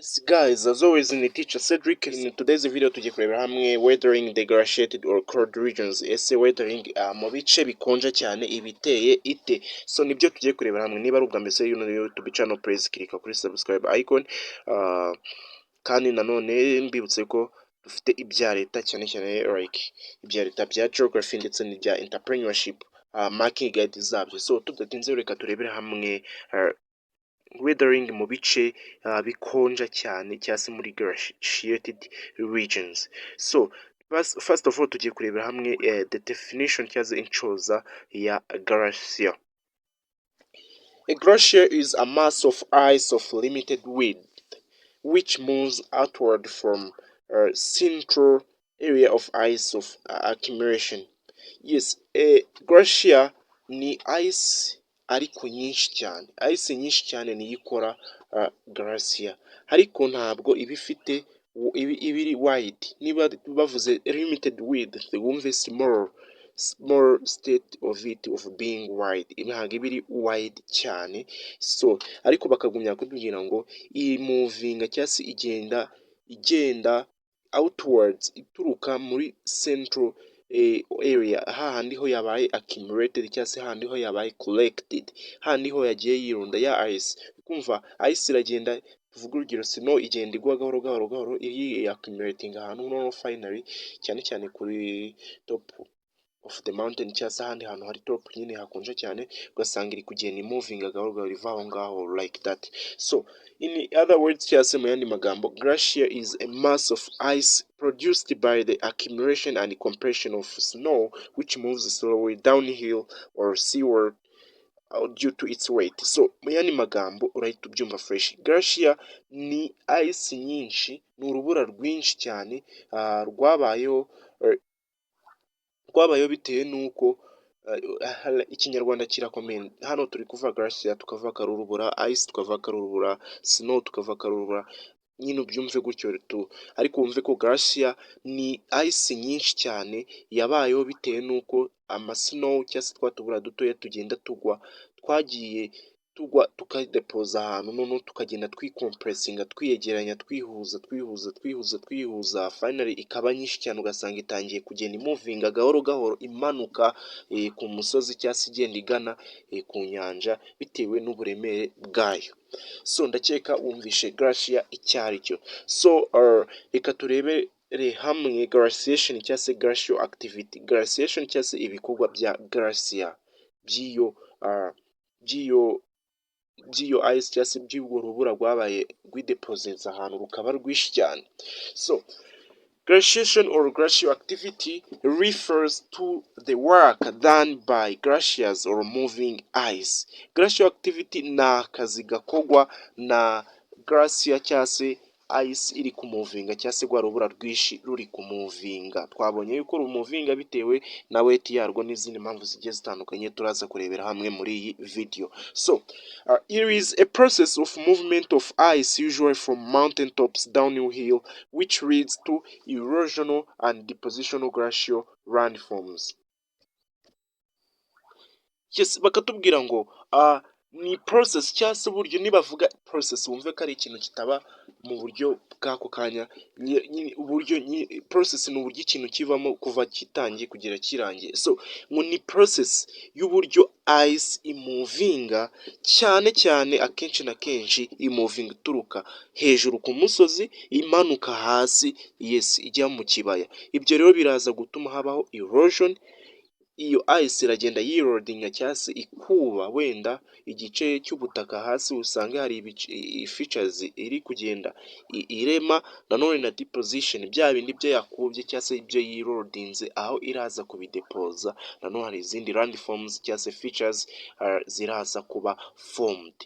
Yes guys, as always ni teacher Cedric. In today's video tugiye kurebera hamwe weathering the glaciated or cold regions. Ese weathering mu bice bikonja cyane ibiteye ite? So nibyo tugiye kurebera hamwe. Niba ari ubwa mbere yuno YouTube channel, please klika kuri subscribe icon. Kandi nanone mbibutse ko dufite ibya leta, cyane cyane like ibya leta bya geography ndetse n'ibya entrepreneurship, marking guide zabyo. So tudatinze, reka turebere hamwe weathering mu bice bikonja cyane cyangwa se muri glaciated regions. So first of all tugiye kurebera hamwe the definition cyangwa se inshoza ya glacier. A glacier is a mass of ice of limited width which moves outward from a central area of ice of accumulation. Yes, a glacier ni ice ariko nyinshi cyane. Ice nyinshi cyane niyo ikora glacier, ariko ntabwo iba ifite iba iri wide. Niba bavuze limited width, wumve small state of it of being wide, ntabwo iba iri wide cyane. So ariko bakagumya kutubwira ngo iyi movinga cyangwa se igenda outwards, ituruka muri central area, hahandi ho yabaye accumulated cyangwa se hahandi ho yabaye collected, hahandi ho yagiye yirunda ya ice. Kumva ice iragenda, tuvuge urugero snow igenda igwa gahoro gahoro gahoro, iri accumulating ahantu, noneho finally cyane cyane kuri top of the mountain cyangwa se ahandi hantu hari top nyine hakonje cyane, ugasanga iri kugenda imovinga gahoro gahoro iva aho ngaho like that. So in other words, cyangwa se mu yandi magambo, glacier is a mass of ice produced by the accumulation and compression of snow which moves slowly downhill or seaward due to its weight. So mu yandi magambo urahita ubyumva fresh, glacier ni ice nyinshi, ni urubura rwinshi cyane rwabayeho bitewe n'uko ikinyarwanda kirakomeye. Hano turi kuvuga glacier tukavuga ko ari urubura, ice tukavuga ko ari urubura, snow tukavuga ko ari urubura, nyine ubyumve gutyo tu. Ariko wumve ko glacier ni ice nyinshi cyane yabayeho bitewe n'uko amasnow cyangwa se twa tubura dutoya tugenda tugwa, twagiye tugwa tukadepoza ahantu, noneho tukagenda twicompressinga, twiyegeranya, twihuza, twihuza, twihuza, twihuza, finally ikaba nyinshi cyane, ugasanga itangiye kugenda imovinga gahoro gahoro imanuka ku musozi cyangwa se igenda igana ku nyanja bitewe n'uburemere bwayo. So ndakeka wumvishe glacier icyo ari cyo. So reka turebere hamwe glaciation cyangwa se glacial activity. Glaciation cyangwa se ibikorwa bya glacier, by'iyo ice cyangwa se by'urwo rubura rwabaye rwidepozinze ahantu rukaba rwinshi cyane. So glaciation or glacial activity refers to the work done by glaciers or moving ice. Glacial activity ni akazi gakorwa na glacier cyangwa se ice iri kumovinga cyangwa se rwa rubura rwinshi ruri kumovinga. Twabonye yuko rumovinga bitewe na weight yarwo n'izindi mpamvu zigiye zitandukanye turaza kurebera hamwe muri iyi video. So it is a process of movement of ice, usually from mountain tops downhill, which leads to erosional and depositional glacial landforms. Yes, bakatubwira ngo ni process cyangwa se uburyo. Nibavuga process wumve ko ari ikintu kitaba mu buryo bw'ako kanya nyine, uburyo process ni uburyo ikintu kivamo kuva gitangiye kugera kirangiye. So ngo ni process y'uburyo ice imovinga, cyane cyane akenshi na kenshi imovinga ituruka hejuru ku musozi imanuka hasi, yes, ijya mu kibaya. Ibyo rero biraza gutuma habaho erosion. Iyo ice iragenda yerodinga cyangwa se ikuba wenda igice cy'ubutaka hasi, usanga hari features iri kugenda irema, nanone na deposition, bya bindi byo yakubye cyangwa se ibyo yerodinze aho iraza kubidepoza, nanone hari izindi landforms cyangwa se features ziraza kuba formed.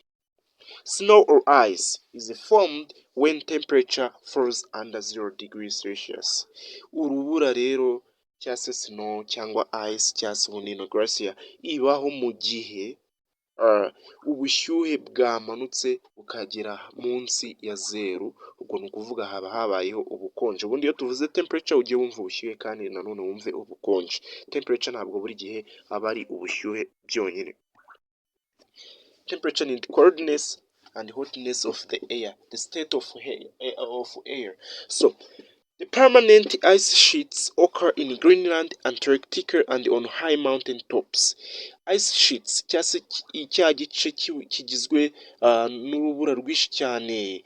Snow or ice is formed when temperature falls under 0°C. Urubura rero cyangwa se snow cyangwa ice cyangwa se ubundi glacier ibaho mu gihe ubushyuhe bwamanutse bukagera munsi ya zeru. Ubwo ni ukuvuga haba habayeho ubukonje. Ubundi iyo tuvuze temperature ujye wumva ubushyuhe kandi nanone wumve ubukonje. Temperature ntabwo buri gihe aba ari ubushyuhe byonyine. Temperature and coldness and hotness of the air, the state of air. So the permanent ice sheets occur in Greenland, Antarctica and on high mountain tops. Ice sheets cyangwa se cya gice kigizwe n'urubura rwinshi cyane,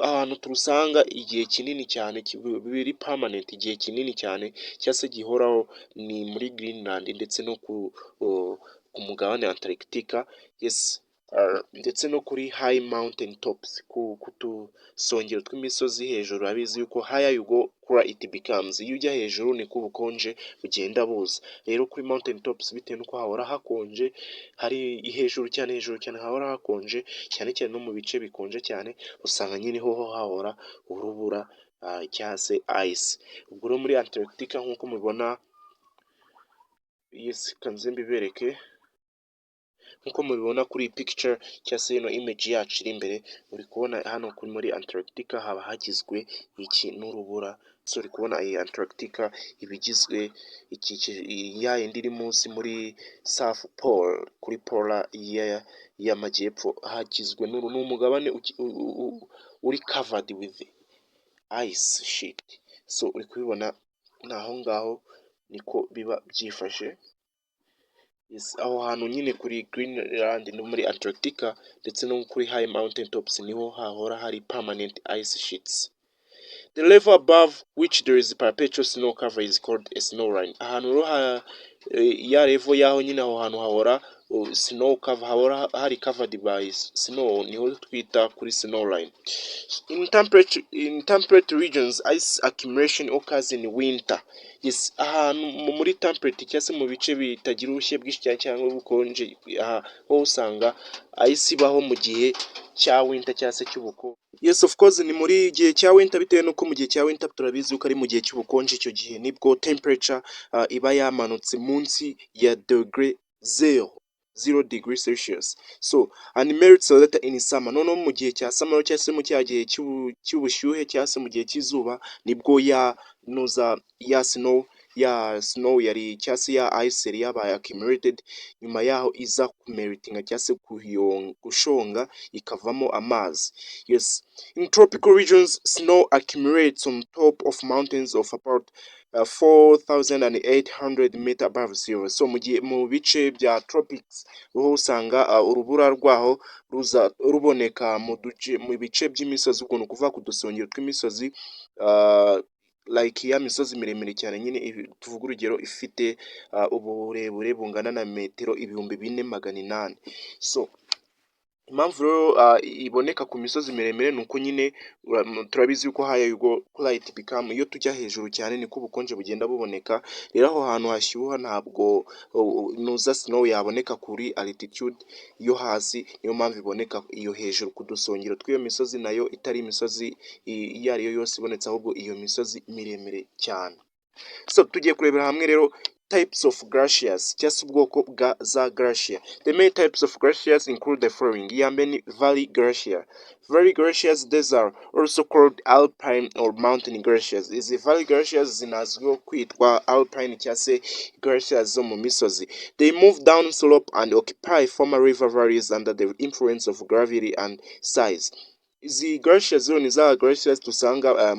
ahantu turusanga igihe kinini cyane, biri permanent igihe kinini cyane cyangwa se gihoraho, ni muri Greenland ndetse no ku mugabane wa Antarctica, yes, ndetse no kuri high mountain tops, ku tusongero tw'imisozi hejuru. Urabizi yuko higher you go, cooler it becomes. Iyo ujya hejuru niko ubukonje bugenda buza. Rero kuri mountain tops, bitewe n'uko hahora hakonje, hari hejuru cyane, hejuru cyane hahora hakonje cyane cyane, no mu bice bikonje cyane usanga nyine ho hahora urubura cyangwa se ice. Ubwo rero muri Antarctica, nk'uko mubibona, yes, kanze mbibereke. Nk'uko mubibona kuri iyi picture cyangwa se ino image yacu iri imbere, uri kubona hano kuri muri Antarctica haba hagizwe iki? N'urubura. So uri kubona iyi Antarctica iba igizwe, ya yindi iri munsi muri South Pole, kuri polar y'amajyepfo, hagizwe n'umugabane uri covered with ice sheet. So uri kubibona ni aho ngaho niko biba byifashe. Aho hantu nyine kuri Greenland no muri Antarctica ndetse no kuri high mountain tops niho hahora hari permanent ice sheets. The level above which there is perpetual snow cover is called a snow line. Ahantu rero ya level y'aho nyine aho hantu hahora snow cover, hahora hari covered by snow, niho twita kuri snow line. In temperate regions, ice accumulation occurs in winter. Yes, ahantu muri temperate cyangwa se mu bice bitagira ubushyuhe bwinshi cyane cyangwa ubukonje, ho usanga ice ibaho mu gihe cya winter cyangwa se cy'ubukonje. Yes, of course, ni muri gihe cya winter, bitewe n'uko mu gihe cya winter turabizi yuko ari mu gihe cy'ubukonje. Icyo gihe nibwo temperature iba yamanutse munsi ya degree zero, 0°C. So and melts later in summer. Noneho mu gihe cya summer cyangwa se mu cya gihe cy'ubushyuhe cyangwa se mu gihe cy'izuba, nibwo ya nuza ya snow yari cyangwa se ya ice yari yabaye accumulated, nyuma yaho iza kumeltinga cyangwa se gushonga ikavamo amazi. Yes, in tropical regions, snow accumulates on top of mountains of about 4800 meter above zero. So mu gihe mu bice bya tropics ho usanga urubura rwaho ruza ruboneka mu duce, mu bice by'imisozi, ubwo ni ukuvuga ku dusongero tw'imisozi, like ya misozi miremire cyane nyine, tuvuge urugero ifite uburebure bungana na metero 4800. So impamvu rero iboneka ku misozi miremire ni uko nyine turabizi yuko higher you go, cooler it become. Iyo tujya hejuru cyane niko ubukonje bugenda buboneka. Rero aho hantu hashyuha ntabwo nuza snow yaboneka kuri altitude yo hasi, niyo mpamvu iboneka iyo hejuru ku dusongero tw'iyo misozi, nayo itari imisozi iyo ari yo yose ibonetse, ahubwo iyo misozi miremire cyane. So tugiye kurebera hamwe rero types of glaciers cyangwa se ubwoko bwa za glacier. The main types of glaciers include the following. Iya mbere ni valley glacier. Valley glaciers, these are also called alpine or mountain glaciers. Izi valley glaciers zinazwiho kwitwa alpine cyangwa se glaciers zo mu misozi. They move down slope and occupy former river valleys under the influence of gravity and size. Izi glaciers zo ni za glaciers dusanga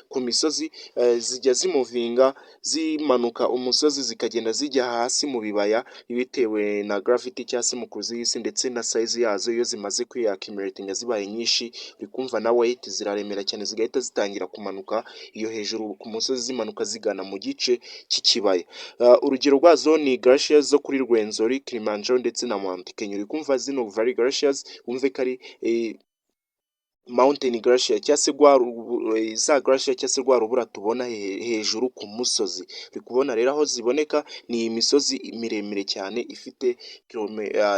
ku misozi, zijya zimovinga zimanuka umusozi zikagenda zijya hasi mu bibaya bitewe na gravity cyangwa se mukuruzi y'isi ndetse na size yazo. Iyo zimaze kwiyaccumulatinga zibaye nyinshi, uri kumva na weight ziraremera cyane, zigahita zitangira kumanuka iyo hejuru ku musozi, zimanuka zigana mu gice cy'ikibaya. Urugero rwazo ni glaciers zo kuri Rwenzori, Kilimanjaro ndetse na Mount Kenya. Uri kumva zino valley glaciers, wumve ko ari mountain glacier cyangwa se za glacier cyangwa se rwa rubura tubona hejuru ku musozi. Uri kubona rero aho ziboneka ni imisozi miremire cyane ifite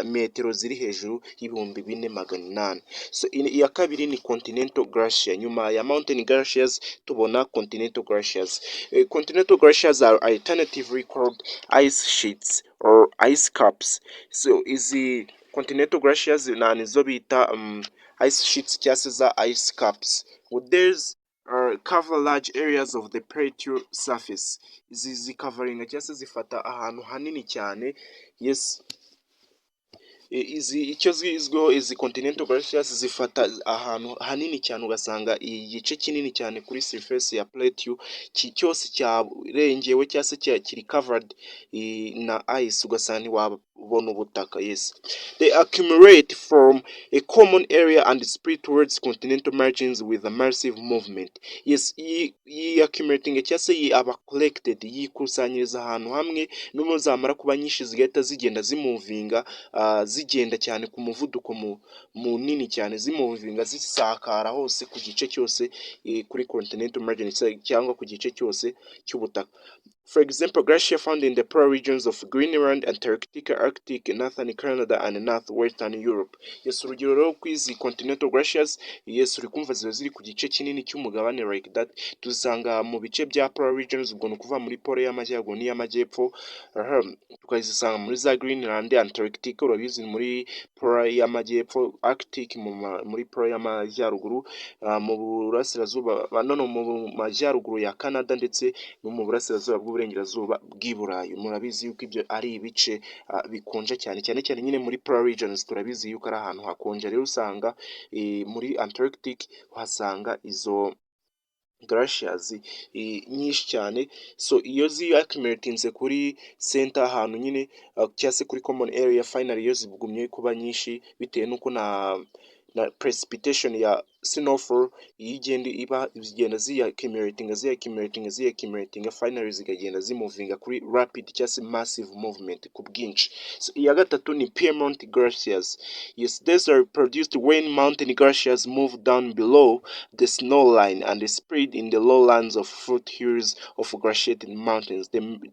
metero ziri hejuru y'4800. So iya kabiri ni continental glacier. Nyuma ya mountain glaciers tubona continental glaciers. Continental glaciers are alternatively called ice sheets or ice caps. So izi continental glaciers na nizo bita ice sheets cyangwa se za ice caps. These cover large areas of the plateau surface. Izi zicoveringa cyangwa se zifata ahantu hanini cyane. Yes, Izi icyo zizwiho, izi continental glaciers zifata ahantu hanini cyane, ugasanga igice kinini cyane kuri surface ya plateau cyose cyarengewe cyangwa se kiri covered na ice, ugasanga ntiwabona ubutaka. Yes, they accumulate from a common area and spread towards continental margins with a massive movement. Yes, iyi accumulating cyangwa se iyi aba collected, yikusanyiriza ahantu hamwe, noneho zamara kuba nyinshi zigahita zigenda zimovinga, zigenda cyane ku muvuduko munini cyane, zimovinga zisakara hose ku gice cyose kuri continental margin cyangwa ku gice cyose cy'ubutaka. For example, glacier found in the polar regions of Greenland, Antarctica, Arctic, Northern Canada and Northwestern Europe. Yes, urugero rero kw'izi continental glaciers, yes, uri kumva ziba ziri ku gice kinini cy'umugabane like that. Tuzisanga mu bice bya polar regions, ubwo ni ukuvuga muri pole y'amajyaruguru n'iy'amajyepfo, tukazisanga muri za Greenland, Antarctica, urabizi, muri polar y'amajyepfo, Arctic muri pole y'amajyaruguru, mu burasirazuba no mu majyaruguru ya Canada ndetse no mu burasirazuba bw'uburengerazuba bw'i Burayi. Murabizi yuko ibyo ari ibice bikonja cyane cyane cyane nyine muri polar regions, turabizi yuko ari ahantu hakonja. Rero usanga muri Antarctic uhasanga izo glaciers nyinshi cyane. So iyo zi accumulatinze kuri center ahantu nyine cyangwa se kuri common area, finally iyo zigumye kuba nyinshi bitewe n'uko na precipitation ya snowfall iyo igenda iba, zigenda ziyaccumulatinga, ziyaccumulatinga, ziyaccumulatinga, finally zikagenda zimovinga kuri rapid cyangwa se massive movement ku bwinshi. So iya gatatu ni Piedmont glaciers. Yes, these are produced when mountain glaciers move down below the snow line and spread in the lowlands of foothills of glaciated mountains.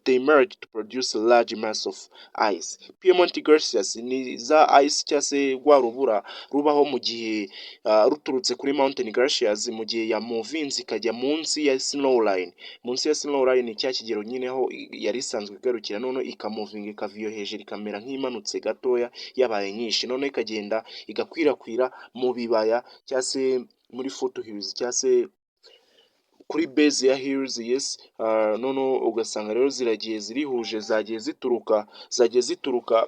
They merge to produce a large mass of ice. Piedmont glaciers ni za ice cyangwa se rwa rubura rubaho mu gihe ruturutse kuri mountain glaciers, mu gihe yamovinze ikajya munsi ya snow line. Munsi ya snow line, cya kigero nyine aho yari isanzwe igarukira, noneho ikamovinga ikava iyo hejuru, ikamera nk'imanutse gatoya yabaye nyinshi, noneho ikagenda igakwirakwira mu bibaya cyangwa se muri foothills cyangwa se kuri base ya hills. Yes, noneho ugasanga rero ziragiye zirihuje, zagiye zituruka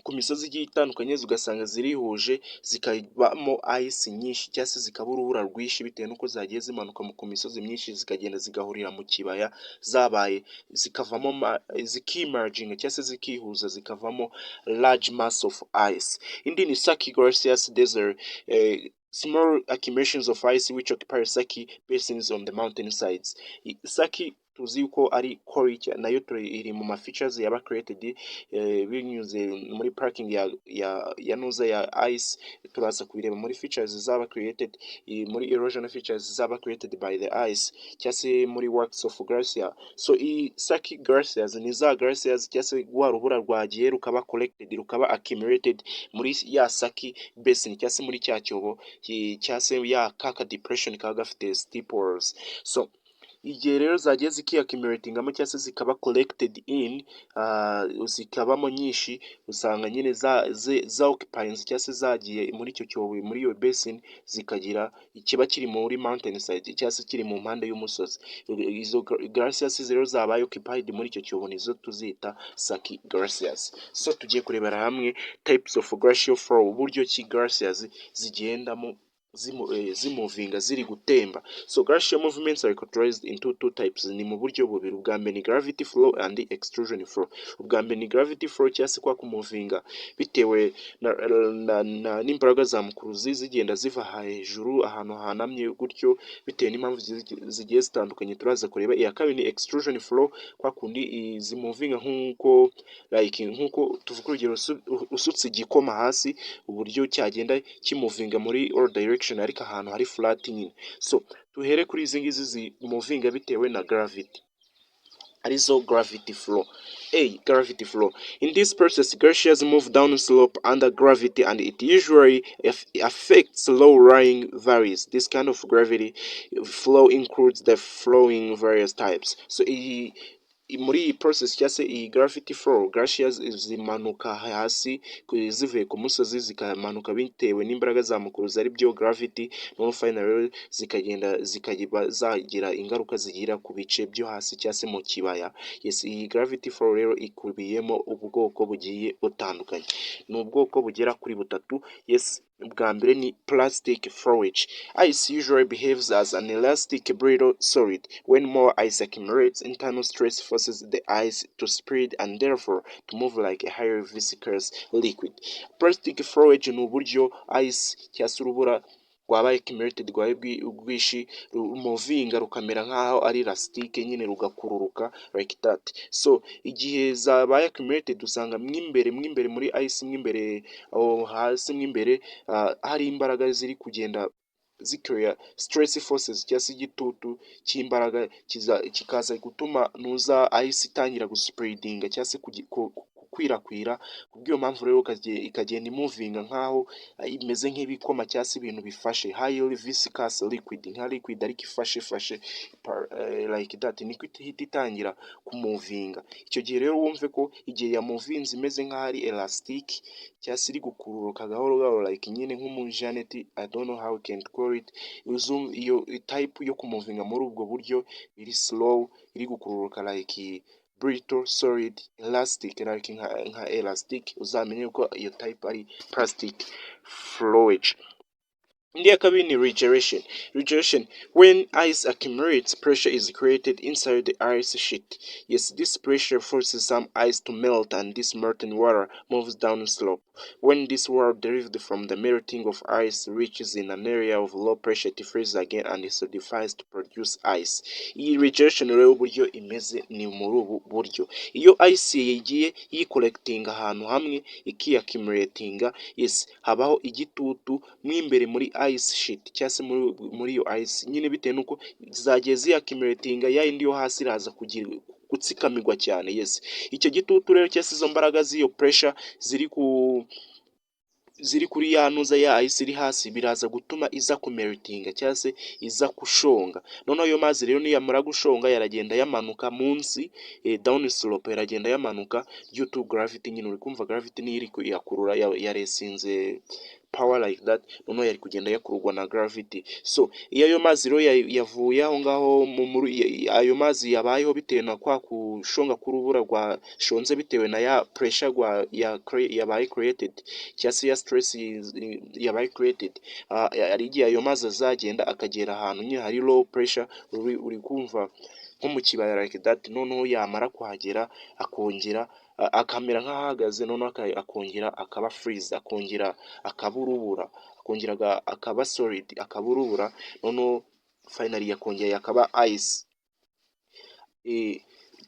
ku misozi igiye itandukanye, ugasanga zirihuje zikabamo ice nyinshi cyangwa se zikaba urubura rwinshi, bitewe n'uko zagiye zimanuka ku misozi myinshi, zikagenda zigahurira mu kibaya, zabaye zikavamo, zikimerginga cyangwa se zikihuza, zikavamo large mass of ice. Indi ni cirque glaciers. These are small accumulations of ice which occupy cirque basins on the mountain sides. Cirque tuzi yuko ari quarry, nayo iri mu ma features yaba created binyuze muri packing ya nuza ya ice. Turaza kubireba muri features zaba created muri erosion, features zaba created by the ice cyangwa se muri works of glacier. So iyi cirque glaciers ni za glaciers cyangwa se rwa rubura rwagiye rukaba collected, rukaba accumulated muri ya cirque basin cyangwa se muri cya cyobo cyangwa se ya kaka depression kaba gafite steep walls. So igihe rero zagiye zikiyaccumulatingamo cyangwa se zikaba collected in, zikabamo nyinshi, usanga nyine za occupyinze cyangwa se zagiye muri icyo cyobo, muri iyo basin, zikagira ikiba kiri muri mountain side cyangwa se kiri mu mpande y'umusozi. Izo glaciers rero zabaye occupied muri icyo cyobo nizo tuzita cirque glaciers. So tugiye kurebera hamwe types of glacial flow, uburyo ki glaciers zigendamo zimovinga, ziri gutemba. So glacial movements are categorized into two types, ni mu buryo bubiri. Ubwa mbere ni gravity flow and extrusion flow. Ubwa mbere ni gravity flow cyangwa se kwa kumovinga bitewe n'imbaraga za mukuruzi, zigenda ziva hejuru ahantu hahanamye gutyo, bitewe n'impamvu zigiye zitandukanye turaza kureba. Iya kabiri ni extrusion flow, kwa kundi zimovinga nk'uko, like, nk'uko tuvuga urugero usutse igikoma hasi, uburyo cyagenda kimovinga muri all direction, ariko ahantu hari flat nyine. So tuhere kuri izi ngizi zimovinga bitewe na gravity, arizo gravity flow. A, gravity flow. In this process, glaciers move down slope under gravity and it usually affects low-lying valleys. This kind of gravity flow includes the following various types. So iyi Muri iyi process cyangwa se iyi gravity flow, glaciers zimanuka hasi zivuye ku musozi, zikamanuka bitewe n'imbaraga za mukuruzi, ari byo gravity. Noneho finally zikagenda zikaba zagira ingaruka zigira ku bice byo hasi cyangwa se mu kibaya. Yes, iyi gravity flow rero ikubiyemo ubwoko bugiye butandukanye, ni ubwoko bugera kuri butatu. Yes, bwa mbere ni plastic flowage. Ice usually behaves as an elastic brittle solid. When more ice accumulates, internal stress forces the ice to spread and therefore to move like a highly viscous liquid. Plastic flowage ni uburyo ice cyangwa se urubura rwabaye accumulated, rwabaye rwinshi, rumovinga rukamera nk'aho ari elastique nyine, rugakururuka like that. So igihe zabaye accumulated, usanga mw'imbere mw'imbere muri ice, mw'imbere aho hasi mw'imbere, hari imbaraga ziri kugenda zicreya stress forces cyangwa se igitutu cy'imbaraga kikaza gutuma nuza ice itangira guspreadinga cyangwa se gukwirakwira. Kubw'iyo mpamvu rero ikagenda imovinga nk'aho imeze nk'ibikoma cyangwa se ibintu bifashe, highly viscous liquid, nka liquid ariko ifashe fashe like that, niko ihita itangira kumovinga. Icyo gihe rero wumve ko igihe yamovinze imeze nk'aho ari elastic cyangwa se iri gukururuka gahoro gahoro, like nyine nk'umujaneti, I don't know how we can call it. Iyo type yo kumovinga muri ubwo buryo iri slow, iri gukururuka like brittle solid elastic, like nka elastic, uzamenye ko iyo type ari plastic flowage. Indi ya kabiri ni regelation. Regelation: when ice accumulates, pressure is created inside the ice sheet. Yes, this pressure forces some ice to melt, and this melting water moves down slope. When this water derived from the melting of ice reaches in an area of low pressure, it freezes again and solidifies to produce ice. Iyi regelation rero uburyo imeze ni muri ubu buryo: iyo ice yagiye yicollectinga ahantu hamwe, ikiyaccumulatinga, yes, habaho igitutu mo imbere muri ice sheet cyangwa se muri iyo ice nyine, bitewe n'uko zagiye ziyaccumulatinga, ya yindi yo hasi iraza kugira gutsikamirwa cyane. Yes, icyo gitutu rero cyangwa se izo mbaraga z'iyo pressure ziri kuri ya ntuza ya ice iri hasi, biraza gutuma iza kumeltinga cyangwa se iza gushonga. Noneho ayo mazi rero niyamara gushonga, yaragenda yamanuka munsi, down slope, yaragenda yamanuka due to gravity nyine. Uri kumva gravity niyo iri kuyakurura, yaresinze power like that. Noneho yari kugenda yakururwa na gravity. So iyo ayo mazi rero yavuye aho ngaho, ayo mazi yabayeho bitewe na kwa kushonga k'urubura rwashonze, bitewe na ya pressure rwa yabaye created cyangwa se ya stress yabaye created, hari igihe ayo mazi azagenda akagera ahantu nyine hari low pressure, uri kumva nko mu kibaya like that. Noneho yamara kuhagera akongera akamera nk'ahagaze, noneho akongera akaba freeze, akongera akaba urubura, akongera akaba solid, akaba urubura. Noneho finally yakongera akaba ice. It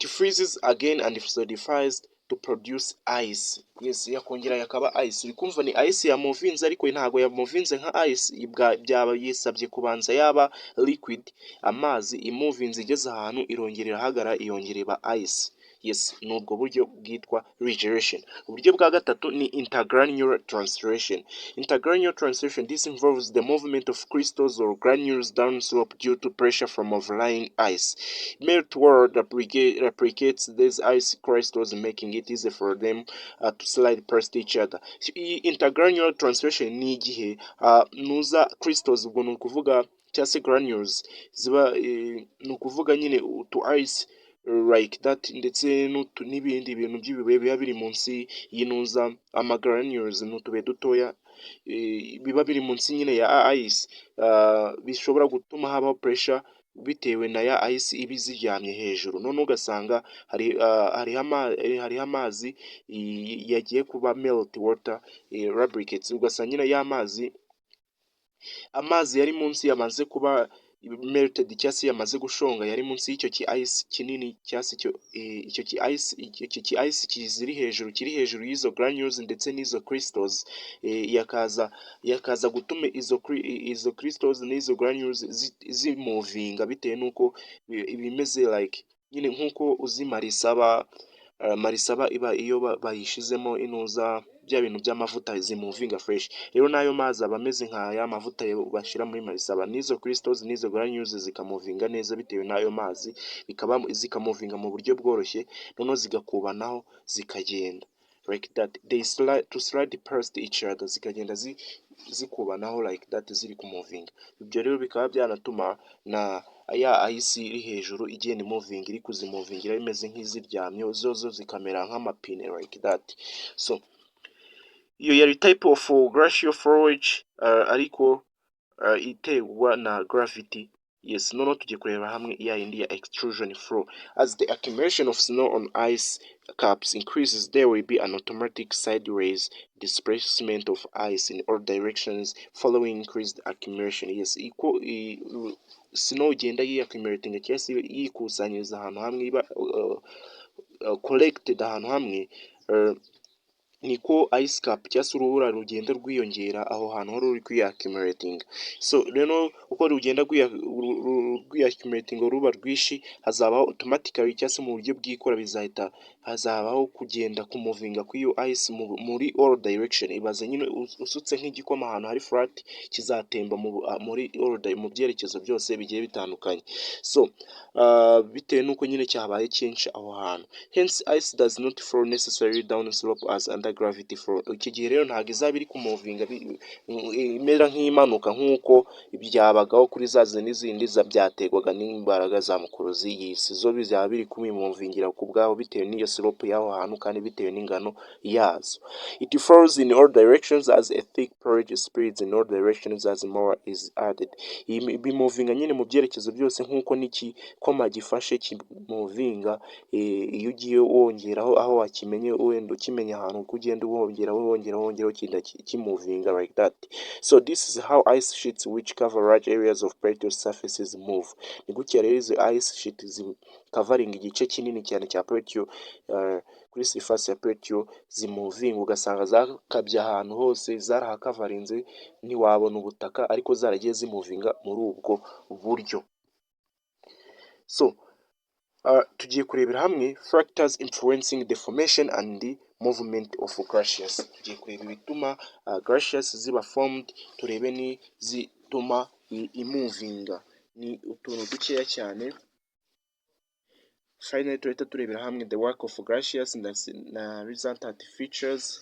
freezes again and solidifies to produce ice. Yes, yakongera yakaba ice. Uri kumva ni ice yamovinze, ariko ntabwo yamovinze nka ice, byaba yisabye kubanza yaba liquid, amazi. Imovinze igeze ahantu irongera irahagarara, iyongera iba ice. Yes, ni ubwo buryo bwitwa regelation. Uburyo bwa gatatu ni intergranular translation. Intergranular translation: this involves the movement of crystals or granules downslope due to pressure from overlying ice. Melt water replicates these ice crystals, making it easy for them to slide past each other. Iyi intergranular translation ni igihe nuza crystals, ubwo ni ukuvuga cyangwa se granules ziba, ni ukuvuga nyine utu ice like that, ndetse n'ibindi bintu by'ibibuye biba biri munsi y'intuza, ama granules ni utubuye dutoya biba biri munsi nyine ya ice, bishobora gutuma habaho pressure bitewe na ya ice iba iziryamye hejuru. Noneho ugasanga hariho amazi yagiye kuba melt water lubricates, ugasanga nyine ya mazi yari munsi yamaze kuba melted cyangwa se yamaze gushonga, yari munsi y'icyo ki ice kinini cyangwa se icyo ki ice, icyo ki ice kiziri hejuru, kiri hejuru y'izo granules ndetse n'izo crystals, yakaza gutuma izo crystals n'izo granules zimovinga, bitewe n'uko ibimeze like nyine nk'uko uzi marisaba. Marisaba iba iyo bayishizemo inuza bya bintu by'amavuta zimovinga fresh. Rero n'ayo mazi aba ameze nka ya mavuta bashyira muri marisaba, n'izo crystals n'izo granules zikamovinga neza bitewe n'ayo mazi, bikaba zikamovinga mu buryo bworoshye, noneho zigakubanaho zikagenda like that. They slide to slide past each other, zikagenda zikubanaho like that ziri kumovinga. Ibyo rero bikaba byanatuma na ya ice iri hejuru igenda imovinga, iri kuzimovingira imeze nk'iziryamye, zo zikamera nk'amapine like that. So iyo yari type of glacial flowage, ariko iterwa na gravity. Yes, noneho tugiye kureba hamwe ya yindi ya extrusion flow. As the accumulation of snow on ice caps increases, there will be an automatic sideways displacement of ice in all directions following increased accumulation. Yes, iko snow igenda yiaccumulating cyangwa se yikusanyiriza ahantu hamwe, iba collected ahantu hamwe, niko ice cap cyangwa se urubura rugenda rwiyongera aho hantu hari ruri kwiyaccumulating. So rero uko rugenda rwiyaccumulating ruba rwinshi, hazabaho automatically cyangwa se mu buryo bwikora bizahita hazabaho kugenda kumovinga kw'iyo ice muri all direction. Ibaze nyine usutse nk'igikoma ahantu hari flat, kizatemba muri all mu byerekezo byose bigiye bitandukanye. So bitewe n'uko nyine cyabaye cyinshi aho hantu. Hence ice does not flow necessarily down slope as under gravity flow. Iki gihe rero ntabwo izaba iri kumovinga imera nk'imanuka nk'uko byabagaho kuri za zindi zindi byaterwaga n'imbaraga za mukuruzi y'isi. Zo bizaba biri kubimovingira ku bwaho bitewe n'iyo slope y'aho hantu kandi bitewe n'ingano yazo. It flows in all directions as a thick porridge spreads in all directions as more is added. Bimovinga nyine mu byerekezo byose nk'uko n'igikoma gifashe kimovinga iyo ugiye wongeraho aho wakimenye, wenda ukimenya ahantu, uko ugenda wongeraho, wongeraho, wongeraho, kigenda kimovinga like that. So this is how ice sheets which cover large areas of plateau surfaces move. Ni gutya rero izi ice sheet zikavaringa igice kinini cyane cya plateau, kuri surface ya plateau zimovinga, ugasanga zakabye ahantu hose, zarahakavarinze, ntiwabona ubutaka, ariko zaragiye zimovinga muri ubwo buryo. So tugiye kurebera hamwe factors influencing the formation and the movement of glaciers. Tugiye kureba ibituma glaciers ziba formed, turebe n'izituma imovinga. Ni utuntu dukeya cyane. Finally turahita turebera hamwe the work of glaciers na resultant features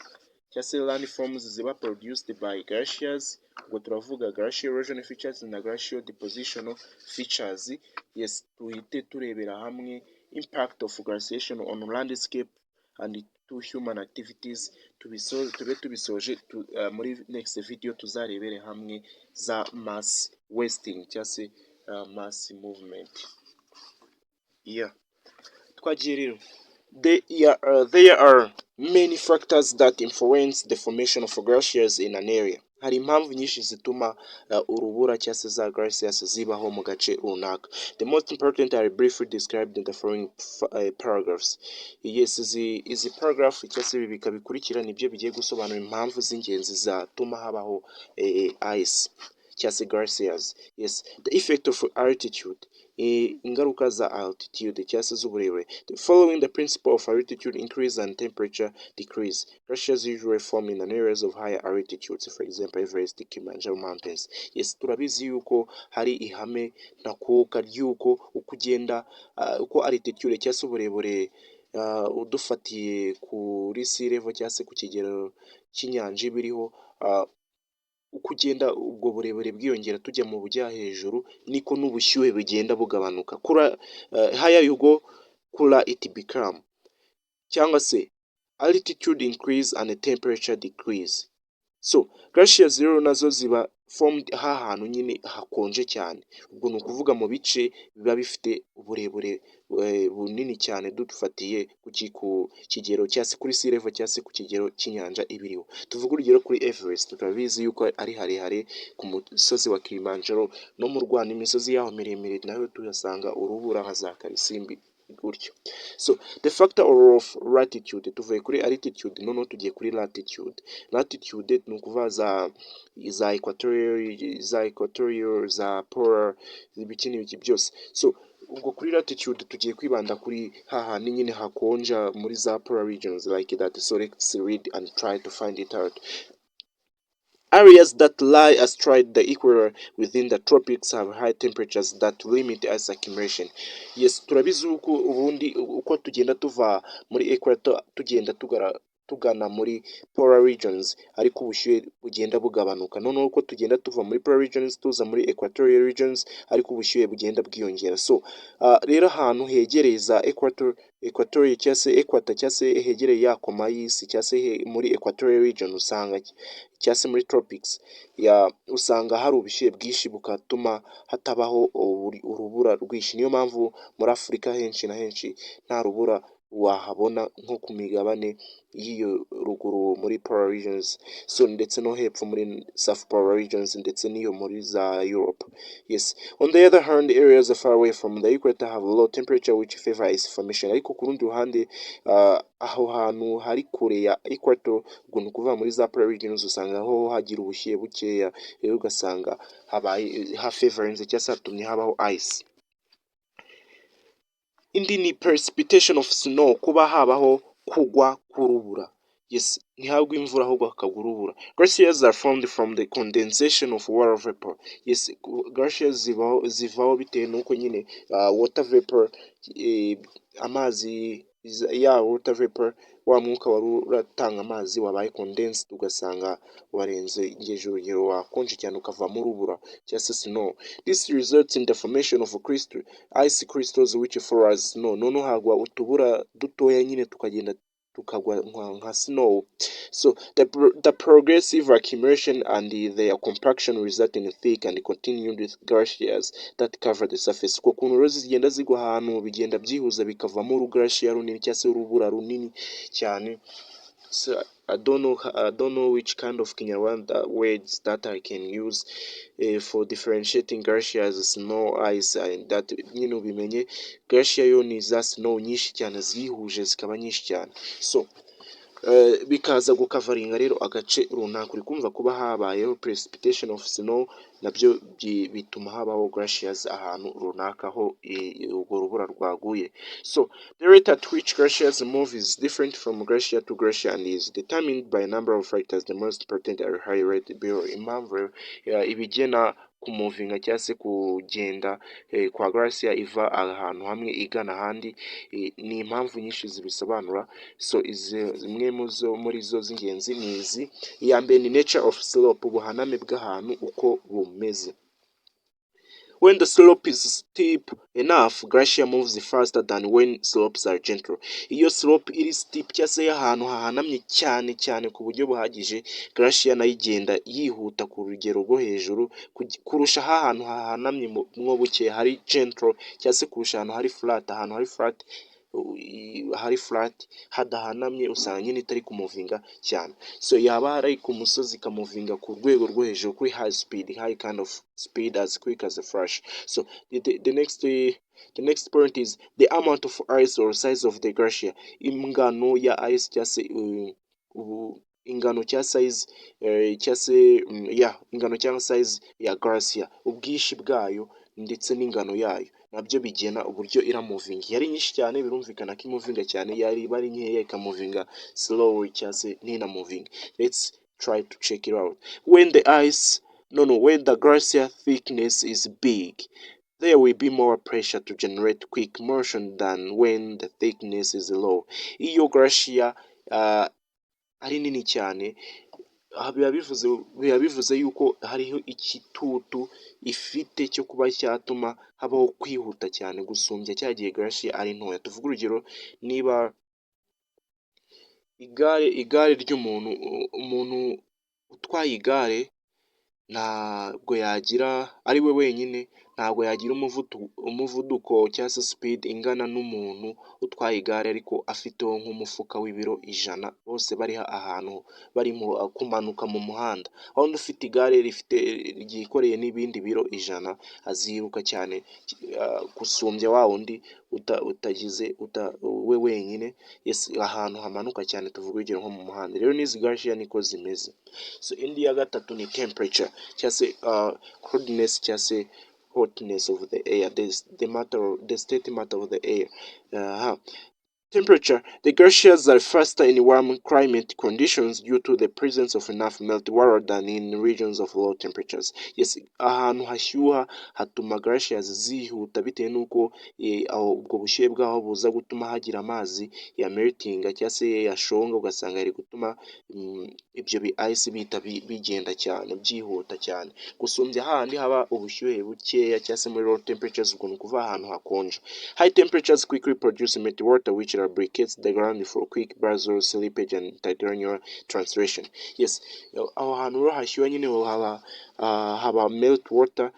cyangwa se landforms ziba produced by glaciers. Ubwo turavuga glacial erosion features na glacial depositional features. Yes, tuhite turebera hamwe impact of glaciation on landscape and to human activities. Tube tubisoje. Muri next video tuzarebere hamwe za mass wasting cyangwa se mass movement. Yeah, twagiye rero. There are many factors that influence the formation of glaciers in an area. Hari impamvu nyinshi zituma urubura cyangwa se za glaciers zibaho mu gace runaka. The most important are briefly described in the following paragraphs. Yes, izi paragraph cyangwa se ibi bika bikurikira nibyo bigiye gusobanura impamvu z'ingenzi zatuma habaho ice cyangwa se glaciers. Yes, the effect of altitude, ingaruka za altitude cyangwa se z'uburebure. Following the principle of altitude increase and temperature decrease, glaciers usually form in areas of higher altitudes, for example Everest, Kilimanjaro mountains. Yes, turabizi yuko hari ihame ntakuka ry'uko uko ugenda uko altitude cyangwa se uburebure udufatiye kuri sea level cyangwa se ku kigero cy'inyanja iba iriho, uko ugenda ubwo burebure bwiyongera tujya mu bujya hejuru, niko n'ubushyuhe bugenda bugabanuka. Higher you go, cooler it become, cyangwa se altitude increase and temperature decrease. So glaciers rero nazo ziba formed hantu nyine hakonje cyane. Ubwo ni ukuvuga mu bice biba bifite uburebure bunini cyane dufatiye ku kigero cyangwa se kuri sea level cyangwa se ku kigero cy'inyanja ibiriho. Tuvuge urugero kuri Everest, turabizi yuko ari harehare, ku musozi wa Kilimanjaro, no mu Rwanda imisozi yaho miremire nayo tuhasanga urubura nka za Karisimbi gutyo. So the factor of latitude, tuvuye kuri altitude noneho tugiye kuri latitude. Latitude ni ukuvuga za equatorial, za polar, ibiki n'ibiki byose. So Ubwo kuri latitude tugiye kwibanda kuri hahandi nyine hakonja muri za polar regions like that. So let's read and try to find it out. Areas that lie astride the equator within the tropics have high temperatures that limit ice accumulation. Yes, turabizi uko ubundi uko tugenda tuva muri equator tugenda tugana muri polar regions, ariko ubushyuhe bugenda bugabanuka. Noneho uko tugenda tuva muri polar regions tuza muri equatorial regions, ariko ubushyuhe bugenda bwiyongera. So rero ahantu hegereye za equator, equatorial cyangwa se equator, cyangwa se hegereye ya koma y'isi, cyangwa se muri equatorial region usanga, cyangwa se muri tropics ya, usanga hari ubushyuhe bwinshi bukatuma hatabaho urubura rwinshi. Niyo mpamvu muri Afurika henshi na henshi nta rubura wahabona nko ku migabane y'iyo ruguru muri polar regions, so ndetse no hepfo muri south polar regions, ndetse n'iyo muri za Europe. Yes, on the other hand, areas far away from the equator have low temperature which favor ice formation. Ariko ku rundi ruhande, aho hantu hari kure ya equator, ubwo ni ukuvuga muri za polar regions, usanga ho hagira ubushyuhe bukeya. Rero ugasanga habaye hafavorinze cyangwa se hatumye habaho ice. Indi ni precipitation of snow, kuba habaho kugwa k'urubura. Yes, ntihagwe imvura ahubwo hakagwa urubura. Glaciers are formed from the condensation of water vapor. Yes, glaciers zibaho, zivaho bitewe n'uko nyine water vapor, amazi ya water vapor, wa mwuka wari uratanga amazi wabaye condensed, ugasanga warengeje urugero, wakonje cyane ukavamo urubura cyangwa se snow. This results in the formation of crystal ice crystals which fall as snow. Noneho hagwa utubura dutoya nyine tukagenda tukagwa nka snow. So the progressive accumulation and their compaction result in thick and continued glaciers that cover the surface. Uko kuntu rero zigenda zigwa ahantu bigenda byihuza bikavamo uruglacier runini cyangwa se urubura runini cyane. So I don't know which kind of Kinyarwanda words that I can use for differentiating glaciers, snow, ice and that. Nyine ubimenye, glacier yo ni za snow nyinshi cyane zihuje zikaba nyinshi cyane. So bikaza gukavaringa rero agace runaka. Uri kumva kuba habayeho precipitation of snow nabyo bituma habaho glaciers ahantu runaka ho urwo rubura rwaguye. So the rate at which glaciers move is different from glacier to glacier and is determined by a number of factors. The most important are high rate below. Impamvu ibigena kumuvinga cyangwa se kugenda kwa glacier iva ahantu hamwe igana ahandi ni impamvu nyinshi zibisobanura. So izi zimwe muri zo z'ingenzi ni izi: iya mbere ni nature of slope, ubuhaname bw'ahantu uko bumeze. When the slope is steep enough, glacier moves faster than when slopes are gentle. Iyo slope iri steep cyangwa se ahantu hahanamye cyane cyane ku buryo buhagije, glacier nayo igenda yihuta ku rugero rwo hejuru kurusha ahantu hahanamye mwo buke, hari gentle, cyangwa se kurusha ahantu hari flat. Ahantu hari flat hadahanamye usanga nyine itari kumuvinga cyane. So yaba ari ku musozi ikamuvinga ku rwego rwo hejuru, kuri high speed, high kind of speed, as quick as a flash. So the next point is the amount of ice or size of the glacier, ingano ya ice cyangwa se ingano cyangwa size, cyangwa se ya ingano cyangwa size ya glacier, ubwinshi bwayo ndetse n'ingano yayo nabyo bigena uburyo iramuvinga. Iyo ari nyinshi cyane birumvikana ko imuvinga cyane, yari ari nkeya ikamuvinga slow cyangwa se ntinamuvinge. Let's try to check it out. When the ice no no when the glacier thickness is big, there will be more pressure to generate quick motion than when the thickness is low. Iyo glacier ari nini cyane, biba bivuze yuko hariho igitutu ifite cyo kuba cyatuma habaho kwihuta cyane gusumbya cya gihe glacier ari ntoya. Tuvuge urugero, niba igare ry'umuntu, umuntu utwaye igare ntabwo yagira ari we wenyine, ntabwo yagira umuvuduko cyangwa se speed ingana n'umuntu utwaye igare ariko afiteho nk'umufuka w'ibiro 100, bose bari ahantu barimo kumanuka mu muhanda. Wa wundi ufite igare rifite ryikoreye n'ibindi biro 100 aziruka cyane gusumbya wa wundi utagize we wenyine ahantu hamanuka cyane, tuvuge urugero nko mu muhanda. Rero n'izi glacier niko zimeze. So indi ya gatatu ni temperature cyangwa se coldness cyangwa se Hotness of the air, the matter, the state matter of the air. Temperature. The glaciers are faster in warm climate conditions due to the presence of enough melt water than in regions of low temperatures. Yes, ahantu hashyuha hatuma glaciers zihuta bitewe n'uko aho ubwo bushyuhe bwaho buza gutuma hagira amazi ya meltinga cyangwa se yashonga, ugasanga ari gutuma ibyo bi ice bihita bigenda cyane, byihuta cyane gusumbya hahandi haba ubushyuhe bukeya cyangwa se muri low temperatures, ubwo ni ukuvuga ahantu hakonja. High temperatures quickly produce melt water, which lubricates the ground for quick basal slippage and intergranular translation. Yes, aho hantu rero hashyuha nyine haba melt water,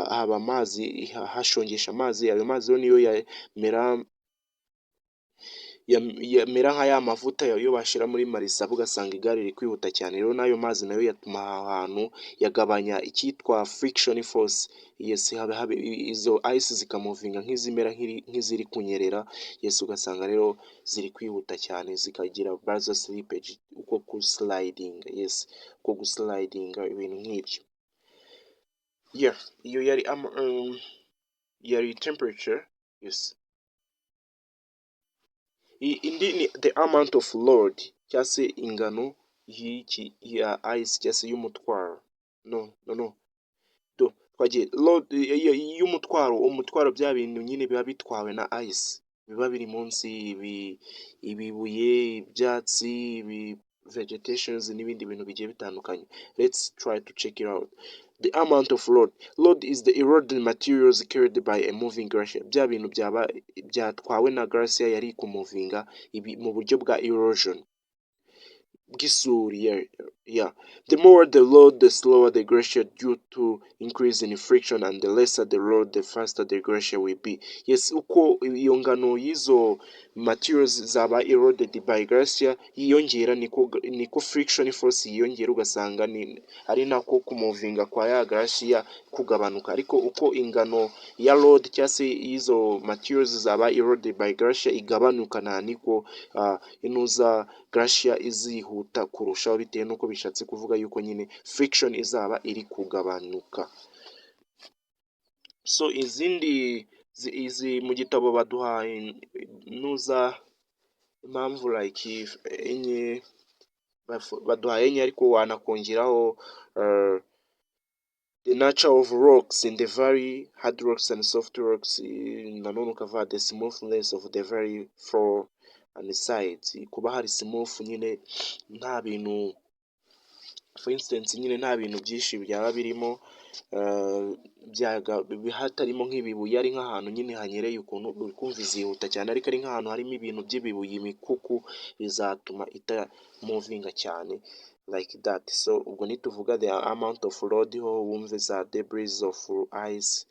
haba amazi, hashongesha amazi. Ayo mazi rero niyo yamera nka ya mavuta yo bashyira muri marisabo, ugasanga igare riri kwihuta cyane. Rero n'ayo mazi nayo yatuma aho hantu yagabanya icyitwa friction force. Yes, haba izo ice zikamovinga nk'izimera nk'iziri kunyerera. Yes, ugasanga rero ziri kwihuta cyane, zikagira basal slippage, uko gusliding. Yes, uko gusliding, ibintu nk'ibyo. Yeah, iyo yari temperature. Yes, indi ni the amount of load, cyangwa se ingano y'iki ya ice, cyangwa se y'umutwaro. No, do twagiye load y'umutwaro. Umutwaro, bya bintu nyine biba bitwawe na ice, biba biri munsi, ibibuye, ibyatsi, ibi vegetations n'ibindi bintu bigiye bitandukanye. Let's try to check it out. The amount of load. Load is the eroded materials carried by a moving glacier. Bya bintu byaba byatwawe na glacier yari kumuvinga ibi mu buryo bwa erosion, bw'isuri. Yeah. The more the load, the slower the glacier due to increase in friction, and the lesser the load, the faster the glacier will be. Yes, uko iyo ngano y'izo materials zaba eroded by glacier yiyongera, niko friction force yiyongera, ugasanga ni ari nako kumuvinga kwa ya glacier kugabanuka. Ariko uko ingano ya load cyangwa se y'izo materials zaba eroded by glacier igabanuka, nta niko inuza glacier izihuta kurushaho, bitewe n'uko bishatse kuvuga yuko nyine friction izaba iri kugabanuka. So izindi izi mu gitabo baduhaye nuza impamvu like enye, baduhaye enye, ariko wanakongeraho the nature of rocks in the valley, hard rocks and soft rocks. Nanone ukavuga the smoothness of the valley floor and sides, kuba hari smooth nyine, nta bintu, for instance nyine nta bintu byinshi byaba birimo, hatarimo nk'ibibuye, ari nk'ahantu nyine hanyereye ukuntu, uri kumva izihuta cyane. Ariko ari nk'ahantu harimo ibintu by'ibibuye, imikuku, bizatuma itamovinga cyane, like that. So ubwo nituvuga the amount of load ho, wumve za debris of ice.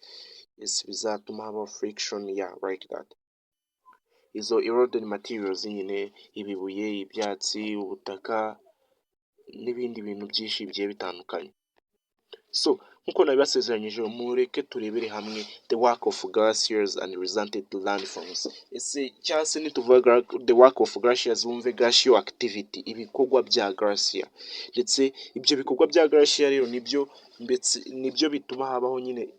Yes, bizatuma haba friction, yeah, like that. Izo eroded materials nyine, ibibuye, ibyatsi, ubutaka n'ibindi bintu byinshi bigiye bitandukanye. So nkuko nabibasezeranyije, mureke turebere hamwe the work of glaciers and resultant landforms. Ese cyangwa se nituvuga the work of glaciers, wumve glacial activity, ibikorwa bya glacier. Ndetse ibyo bikorwa bya glacier rero nibyo ndetse nibyo bituma habaho nyine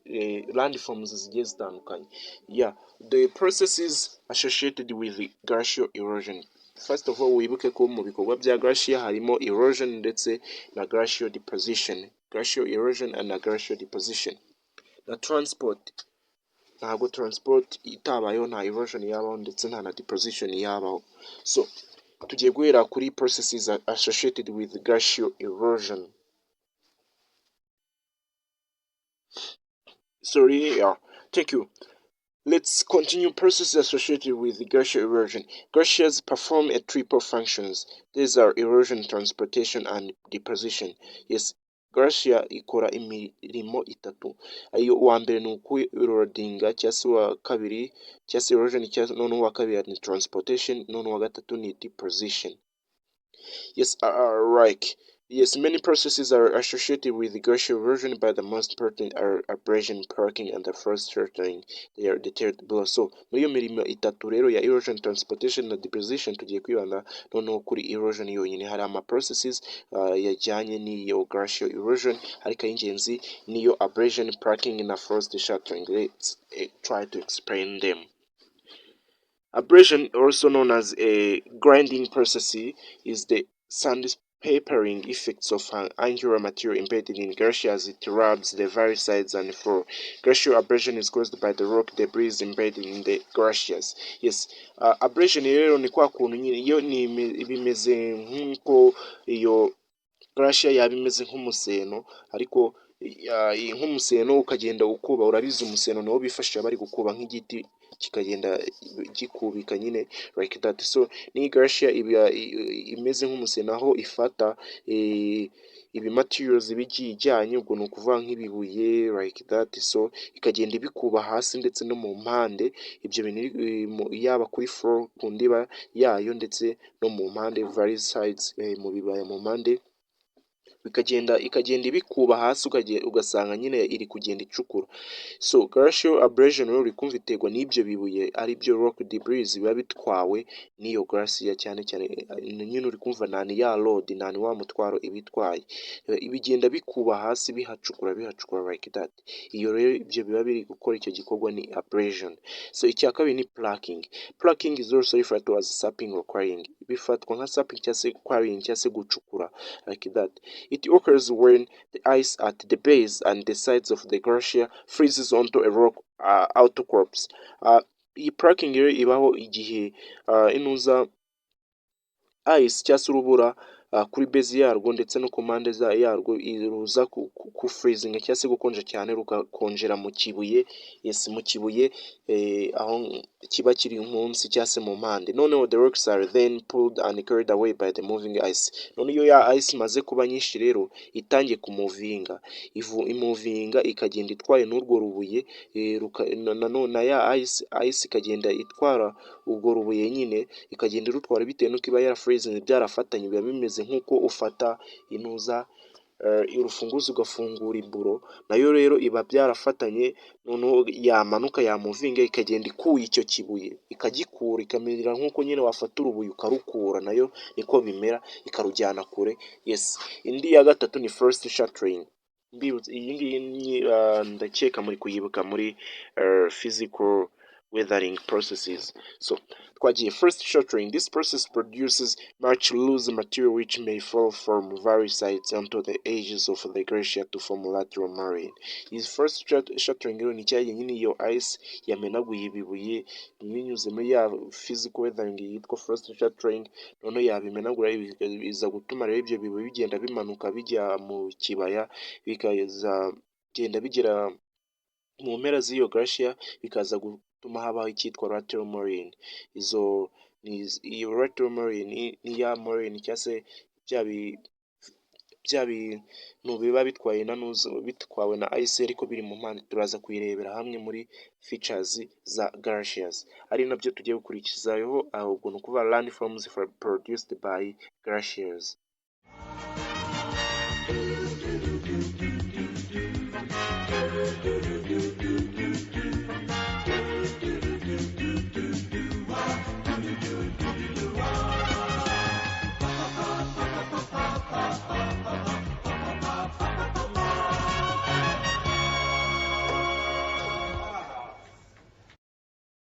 landforms zigiye zitandukanye. Yeah, the processes associated with glacial erosion. First of all, wibuke ko mu bikorwa bya glacier harimo erosion ndetse na glacial deposition, glacial erosion and na glacial deposition na transport. Ntabwo transport itabayeho nta erosion yabaho, ndetse nta na deposition yabaho. So tugiye guhera kuri processes associated with glacial erosion. Sorry, yeah, thank you. Let's continue. Processes associated with glacial erosion. Glaciers perform a triple functions. These are erosion, transportation and deposition. Yes, glacier ikora imirimo itatu. Ayo uwa mbere ni uku erodinga, cyangwa se uwa kabiri, cyangwa se erosion, cyangwa none uwa kabiri ni transportation, none uwa gatatu ni deposition. Yes, like Yes, many processes are associated with glacial erosion, but the most important are abrasion, plucking, and the frost shattering. They are detailed below. So, muri iyo mirimo itatu rero ya erosion, transportation na deposition, tugiye kwibanda noneho kuri erosion yonyine. Hari ama processes yajyanye n'iyo glacial erosion, ariko ay'ingenzi niyo abrasion, plucking na frost shattering. Let's try to explain them. Abrasion, also known as a grinding process, is the sandpapering effects of an angular material embedded in glacier as it rubs the various sides and floor. Glacial abrasion is caused by the rock debris embedded in the glaciers. Yes, abrasion rero ni kwa kuntu nyine iyo ni bimeze nk'uko iyo glacier yaba imeze nk'umuseno, ariko nk'umuseno ukagenda ukuba. Urabizi, umuseno niwo bifashisha bari gukuba nk'igiti, kikagenda gikubika nyine like that. So n'iyi glacier iba imeze nk'umuseno, aho ifata ibi materials bigiye ijyanye, ubwo ni ukuvuga nk'ibibuye like that. So ikagenda ibikuba hasi ndetse no mu mpande, ibyo bintu yaba kuri floor, ku ndiba yayo, ndetse no mu mpande, various sides, mu bibaya mu mpande, bikagenda ikagenda ibikuba hasi, ugasanga nyine iri kugenda icukura. So glacial abrasion rero uri kumva iterwa n'ibyo bibuye, ari byo rock debris, biba bitwawe n'iyo glacier cyane cyane nyine. Uri kumva nani ya load, nani wa mutwaro ibitwaye, bigenda bikuba hasi, bihacukura, bihacukura like that. Iyo rero ibyo biba biri gukora icyo gikorwa ni abrasion. So icya kabiri ni plucking. Plucking is also referred to as sapping or quarrying. Bifatwa nka sapping cyangwa se quarrying cyangwa se gucukura like that. It occurs when the ice at the base and the sides of the glacier freezes onto a rock outcrops. Iyi plucking rero ibaho igihe inuza ice cyangwa se urubura kuri base yarwo ndetse no ku mpande yarwo ruza ku freezing cyangwa se gukonja cyane, rugakonjera mu kibuye, yes, mu kibuye aho kiba kiri munsi cyangwa se mu mpande. Noneho the rocks are then pulled and carried away by the moving ice. None iyo ya ice imaze kuba nyinshi rero, itangiye kumuvinga, imuvinga ikagenda itwaye n'urwo rubuye, na ya ice ikagenda itwara urwo rubuye nyine, ikagenda irutwara bitewe n'uko iba yarafreezinze, byarafatanye. Biba bimeze nk'uko ufata intuza, urufunguzo, ugafungura iburo. Nayo rero iba byarafatanye. Noneho yamanuka, yamuvinga, ikagenda ikuye icyo kibuye, ikagikura, ikamera nk'uko nyine wafata urubuye ukarukura, nayo niko bimera, ikarujyana kure. Yes, indi ya gatatu ni frost shattering. Iyi ngiyi ndakeka muri kuyibuka muri physical weathering processes. So twagiye. Frost shattering: this process produces much loose material which may fall from various sides onto the edges of the glacier to form lateral moraine. Iyi frost shattering rero ni cyagihe nyine iyo ice yamenaguye ibibuye binyuze muri ya physical weathering yitwa frost shattering. Noneho yabimenagura, biza gutuma rero ibyo bibuye bigenda bimanuka bijya mu kibaya, bikaza genda bigera mu mpera z'iyo glacier, bikaza gutuma habaho icyitwa lateral moraine. Izo ni iyo lateral moraine ni ya moraine cyangwa se bya bintu biba bitwaye na bitwawe na ice ariko biri mu mpande. Turaza kuyirebera hamwe muri features za glaciers, ari nabyo tugiye gukurikizaho. Ahubwo ni ukuvuga landforms produced by glaciers.